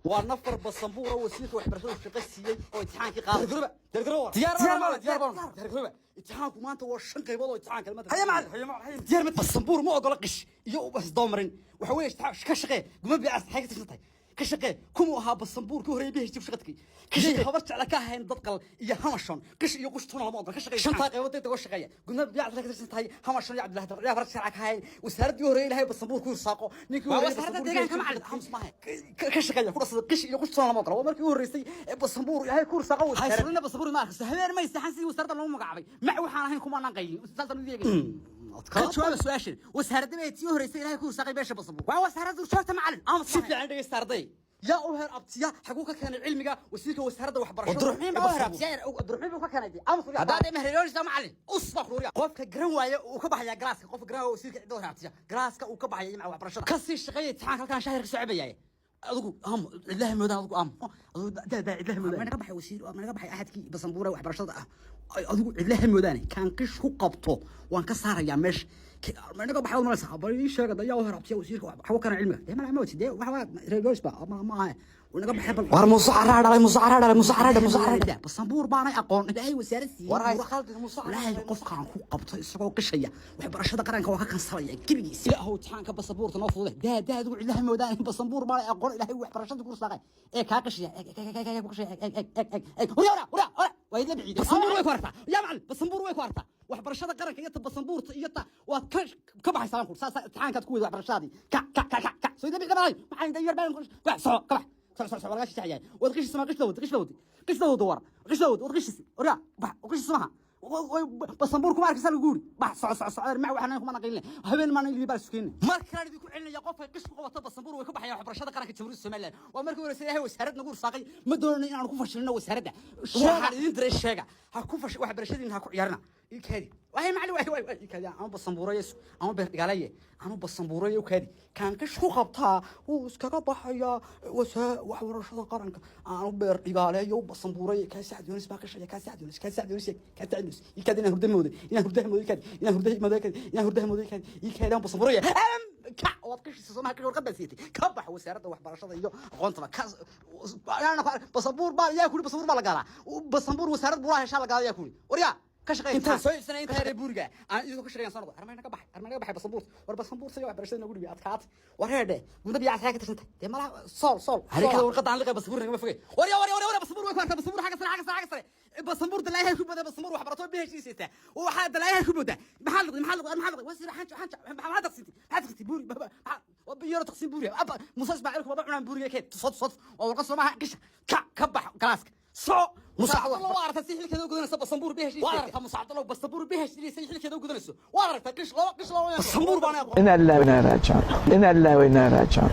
Waa nafar Basambuur oo wasiirka waxbarashada shaqo siiyey oo imtixaankii qaaday. Diyaar diyaar diyaar diyaar diyaar. Imtixaanku maanta waa shan qaybood oo imtixaan kalmada. Haya macallin, haya macallin, haya. Diyaar mid Basambuur ma ogola qish iyo isdoomarin. Waxa weeye imtixaan ka shaqee guma biicas xay ka tirsan tahay. Ka shaqee kuma ahaa Basambuur ka horeeyay PhD shaqadkii ka shaqee habar jecla ka ahayn dad qal iyo Hamashon qish iyo qush tuna lama ogola. Ka shaqee shantaa qaybood degdeg oo shaqeeya gudma biicas ka tirsan tahay Hamashon iyo Cabdillahi Dabciya habar jecla ka ahayn wasaaraddii horeeyay Ilaahay Basambuur ku irsaaqo ninkii horeeyay wasaaradda deegaanka, macallin. Xams maaha ka shaqeeya ku dhasada qish iyo qush tuna lama ogola. Waa markii u horeysay ee Basambuur Ilaahay ku irsaaqo wasaarad haysanina. Basambuur ma arkayso habeen may saxan sidii wasaaradda loogu magacaabay mac waxaan ahayn kuma anaan qaylin saasaan u yeegay. Ka jawaaba su-aashan: wasaaradda bay tii horeysay Ilaahay ku irsaaqay beesha Basambuur? Waa wasaaradda joogta, macallin. Ama si fiican dhegeysta arday. Yaa u heer abtiya? Xaguu ka keenay cilmiga wasiirka wasaaradda waxbarashada? Abdurraxmiin baa u heer abtiya. Abdurraxmiin buu ka keenay. Ama Haddaad meheryoonaysaa, macallin. Us baa kuuriya. Qofka garan waaya uu ka baxaya galaaska. Qofka garan waaya wasiirka cidda u heer abtiya galaaska uu ka baxaya maca waxbarashada. Ka sii shaqeeya imtixaanka. Halkaan shahir ka soo cabayaay. Adigu am cidlaha moodaan, adigu am adigu daa cidlaha moodaan. Mana ka baxay wasiir, mana ka baxay axadkii Basambuura waxbarashada ah. Adigu cidlaha moodaan kaan qish ku qabto waan ka saarayaa meesha. Mana ka baxay malaysa? Bal ii sheega dayaa u heer abtiya wasiirka waxa kana cilmiga dee ma wajid dee waxa waa reer goys ba ma aha wanaga baxay. Bal war Muuse caraa dhalay, Muuse caraa dhalay, Muuse caraa dhalay, Muuse caraa dhalay. Basambuur baanay aqoon Ilaahay wasaarad siiyey. War hays khaldin, Muuse caraa Ilaahay dhalay. Qofkaan ku qabto isagoo qishaya waxbarashada qaranka waa ka kansalaya gebigiisa. Ilaahow imtixaanka Basambuurta noo fudude. Daa daa adigu cidlaha moodaan Basambuur baanay aqoon Ilaahay waxbarashada ku saaqay ee kaa qishaya ee ku qishaya ee ee ee hurya hurya hurya hurya waa idla biciiday. Basambuur way ku aragtaa yaa macallin, Basambuur way ku aragtaa waxbarashada qaranka iyo ta Basambuurta iyo ta waad ka baxaysaa ku saas imtixaankaad ku weydo waxbarashadaadii. Ka ka ka ka ka soo idla biciiday macallin da yar baan wax soco ka bax soco soco soco laga shishayaa. Wad qishis ma qishda wad qishda wad qishda wad war qishda wad wad qishis orya bax qishis maha Basambuur kuma arkaysa lagu yiri bax soco soco soco ma waxaan kuma naqilin habeen maan ilii baa sukeyn. Mar kale idinku celinaya: qofka qish ku qabato Basambuur way ka baxayaan waxbarashada qaranka Jamhuuriyadda Soomaaliland. Waa markii hore Ilaahay wasaarad nagu irsaaqay. Ma doonayno inaanu ku fashilino wasaaradda. Waxaan idin diray sheega ha ku fash waxbarashadiina ha ku ciyaarina. Ii kaadi waay macallin, waay waay waay ii kaadi ama Basambuuraye ama beer dhigaalaye ama Basambuuraye u kaadi. Kaan qish ku qabtaa wuu iskaga baxayaa waxbarashada qaranka. Aanu beer dhigaaleeyo Basambuuraye kaa Sacad Yoonis baa qishaya. Kaa Sacad Yoonis, kaa Sacad Yoonis, kaa Sacad Yoonis. Ii kaadi inaan hurda mooday, inaan hurda mooday. Kaadi inaan hurda mooday, kaadi inaan hurda mooday, kaadi ii kaadi aan Basambuuraye ka waad qishaysa soo maha? Qish warqad baa siiyatay. Ka bax wasaaradda waxbarashada iyo aqoontaba. Ka Basambuur baa yaa kuri? Basambuur baa la gaalaa. Basambuur wasaarad buuraha heshaa la gaala yaa kuri? Waryaa ka shaqeeya intaan soo iibsanay intaa reer buuriga aan idinku ka shaqeeyaan soo noqdo. Armayna ka baxay, armayna ka baxay Basambuur. War Basambuur sayo waxbarashada nagu dhibi adkaatay. War heedhe gunda biyo casriya ka tirsantay dee malaha sool sool harikada warqadda aan liqay Basambuur nagama fogey. Warya warya warya warya Basambuur way ku arkaa. Basambuur xagga sare, xagga sare, xagga sare. Basambuur dalaayahay ku booda. Basambuur waxbarato PhD sitaa waxaa dalaayahay ku booda. Maxaa liqday? Maxaa liqday? Maxaa liqday? Wasiir xanjo xanjo maxaa taqsiintay? Maxaa taqsiintay buuri biyaro taqsiin buuri abba Muuse Ismaaciil kuma cunaan buuriga keed sod sod waa warqad soo maaha qisha ka bax galaaska soo. Musa Cabdallah waa aragtaa si xilkeeda u gudanayso Basambuur PhD. Waa aragtaa Musa Cabdallah Basambuur PhD si xilkeeda u gudanayso. Waa aragtaa qish laba qish laba Basambuur baan aqoon. إنا لله وإنا راجعون، إنا لله وإنا راجعون.